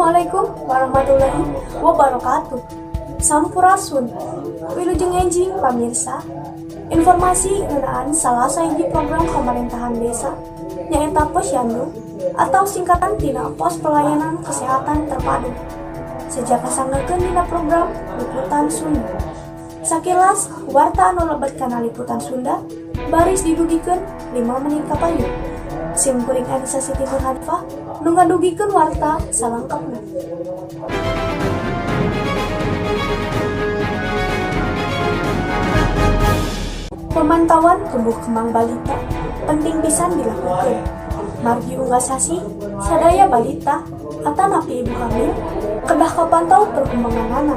Assalamualaikum warahmatullahi wabarakatuh. Sampurasun. Wilujeng enjing, pamirsa. Informasi ngeunaan salah sahiji program pemerintahan desa, nyaeta Posyandu atau singkatan tina Pos Pelayanan Kesehatan Terpadu. Seja kasanggakeun dina program Liputan Sunda. Sakilas warta anu lebet kana Liputan Sunda baris didugikeun 5 menit kapayun. Sim kuring, Anissa Siti Nurhanifah, nu ngadugikeun warta salengkapna. Pemantauan tumbuh kembang balita penting pisan dilakukan. Margi unggal sasih, sadaya balita atanapi ibu hamil kedah kapantau perkembanganana.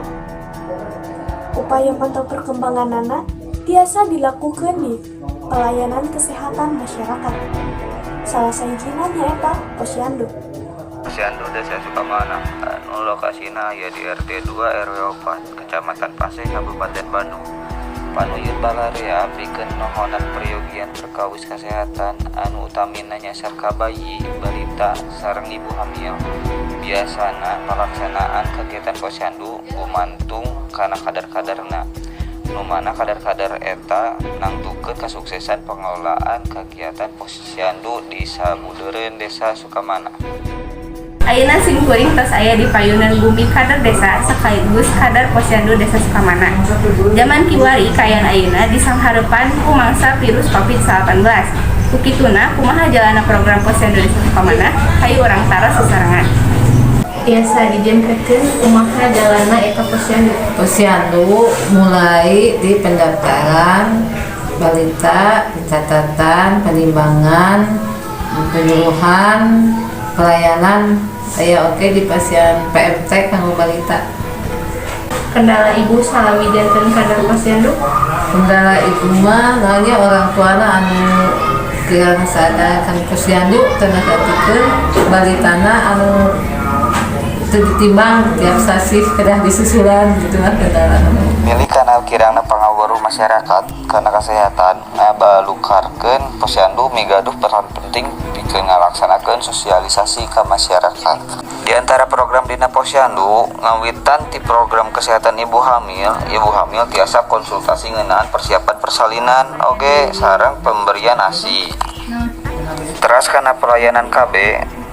Upaya pantau perkembanganana tiasa dilakukan di pelayanan kesehatan masyarakat. Salah sahijina nyaeta Posyandu. Posyandu Desa Sukamanah anu lokasina aya di RT 2 RW 4, Kecamatan Paseh, Kabupaten Bandung. Panuyun balarea pikeun nohonan peryogian perkawis kesehatan anu utamina nyasar ka bayi, balita, sareng ibu hamil. Biasana palaksanaan kegiatan posyandu gumantung kana kader-kaderna, nu mana kader-kader eta nangtukeun kasuksesan pengelolaan kegiatan posyandu di sabudeureun Desa Sukamanah. Ayeuna sim kuring tos aya di payunan bumi kader desa sekaligus kader Posyandu Desa Sukamanah. Zaman kiwari kaayaan ayeuna disanghareupan ku mangsa virus COVID-19. Ku kituna, kumaha jalanna program Posyandu Desa Sukamanah? Hayu urang taros sasarengan. Tiasa dijelaskeun kumaha jalanna eta Posyandu? Posyandu mulai di pendaftaran balita, pencatatan, penimbangan, penyuluhan, pelayanan, aya oge di pasien PMT kanggo balita. Kendala Ibu salami janten kader Posyandu? Kendala ibu mah nanya orang tuana anu kirang sadar kan Posyandu, teu ngahartikeun balitana anu teu ditimbang tiap sasih, kedah disusulan gitu lah kendala. Milih kana kirangna pangaweruh masyarakat kana kesehatan ngabalukarkeun Posyandu migaduh peran penting pikeun ngalaksanakeun sosialisasi ka masyarakat. Di antara program dina Posyandu ngawitan ti program kesehatan ibu hamil, ibu hamil tiasa konsultasi ngeunaan persiapan persalinan oge sareng pemberian ASI. Teras kana pelayanan KB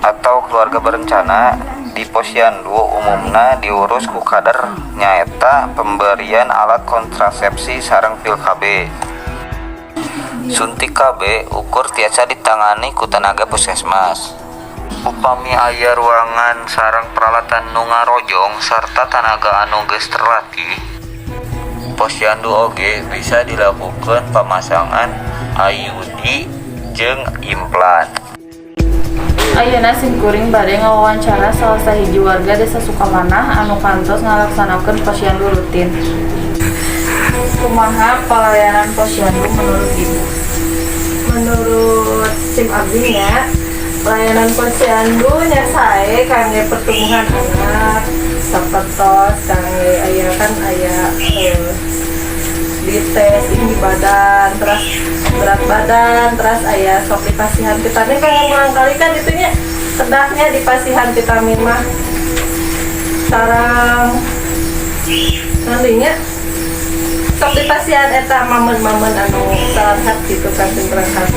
atau keluarga berencana di Posyandu umumna diurus ku kader, nyaeta pemberian alat kontrasepsi sareng pil KB. Suntik KB ukur tiasa ditangani ku tenaga puskesmas. Upami aya ruangan sareng peralatan nu ngarojong sarta tanaga anu geus terlatih, Posyandu oge bisa dilakukeun pamasangan IUD jeung implan. Ayeuna sim kuring bade ngawawancara salah sahiji warga Desa Sukamanah anu kantos ngalaksanakeun Posyandu rutin. Kumaha pelayanan Posyandu menurut Ibu? Menurut sim abdi nya, pelayanan Posyandu nya sae kangge pertumbuhan anak, sapertos kangge aya kan aya dites tinggi badan, terus berat badan, terus aya sok dipasihan vitamin kangge murangkali kan itunya, kedahnya dipasihan vitamin mah. Sareng nantinya sok dipasihan eta mamen-mamen anu salat gitu kan berangkat.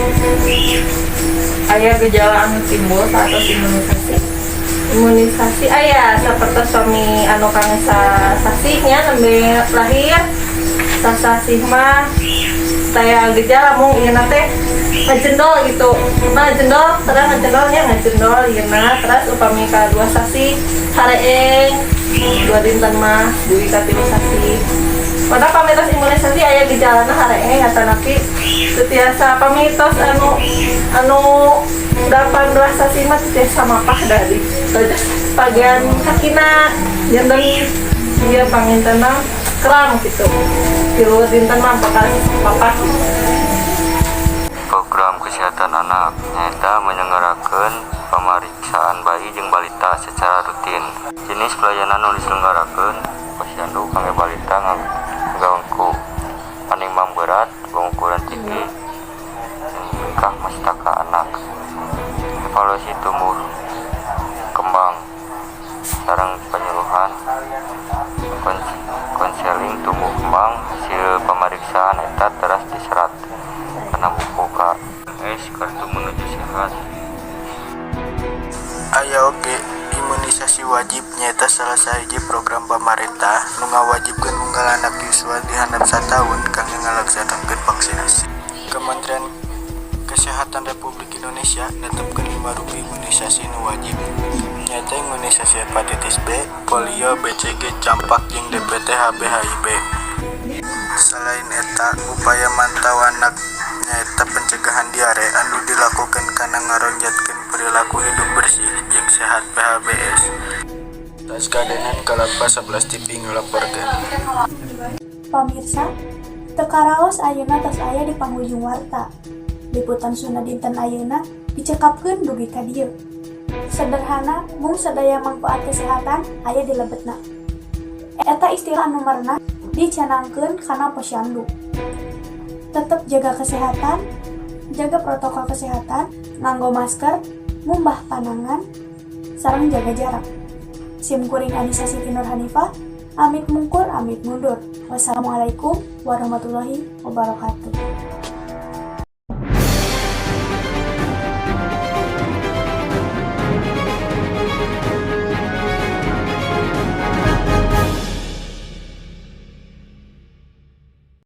Aya gejala anu timbul saat imunisasi? Imunisasi aya, seperti suami anu kang sasihnya nembe lahir, sasasih mah saya gejala mung ieu teh ngejendol gitu. Nah, ngejendol terus, ngejendolnya ngejendol ieu. Terus upami ka 2 sasih hareeng 2 dinten mah dugi ka 3 sasih. Padahal pami tos imunisasi aya gejalana hareeng atanapi teu tiasa. Pami tos anu anu 18 sasih mah teu tiasa mapah dari bagian kakina, janten ieu pangintena kram gitu, 3 dinten mah bakal papah. Program kesehatan anak nyaeta menyelenggarakan pemeriksaan bayi jeung balita secara rutin. Jenis pelayanan nu diselenggarakeun Posyandu kangge balita ngagangku panimbang berat, pengukuran tinggi, tingkah mastaka anak, evaluasi tumbuh kembang, sareng Hasil pamariksaan eta teras diserat kana buku KMS, kartu menuju sehat. Aya oge imunisasi wajib, nyaeta salah sahiji program pamarentah nu ngawajibkeun unggal anak yuswa di handap sataun kangge ngalaksanakeun vaksinasi. Kementerian Kesehatan Republik Indonesia netepkeun lima rupi imunisasi nu wajib, nyaeta imunisasi hepatitis B, polio, BCG, campak jeung DPT HB HIB. Selain eta, upaya mantau anak nyaeta pencegahan diare anu dilakukan kana ngaronjatkeun perilaku hidup bersih jeung sehat, PHBS. Taska Denan, Kalapa 11 TV ngalaporkeun. Pamirsa, teu karaos ayeuna tos aya di panghujung warta. Liputan Sunda dinten ayeuna dicekapkeun dugi ka dieu. Sederhana mung sadaya manfaat kesehatan aya di lebetna. Eta istilah anu merenah dicanangkeun kana posyandu. Tetep jaga kesehatan, jaga protokol kesehatan, nganggo masker, ngumbah panangan, sareng jaga jarak. Sim kuring Anissa Siti Nur Hanifah, amit mungkur, amit mundur. Wassalamualaikum warahmatullahi wabarakatuh.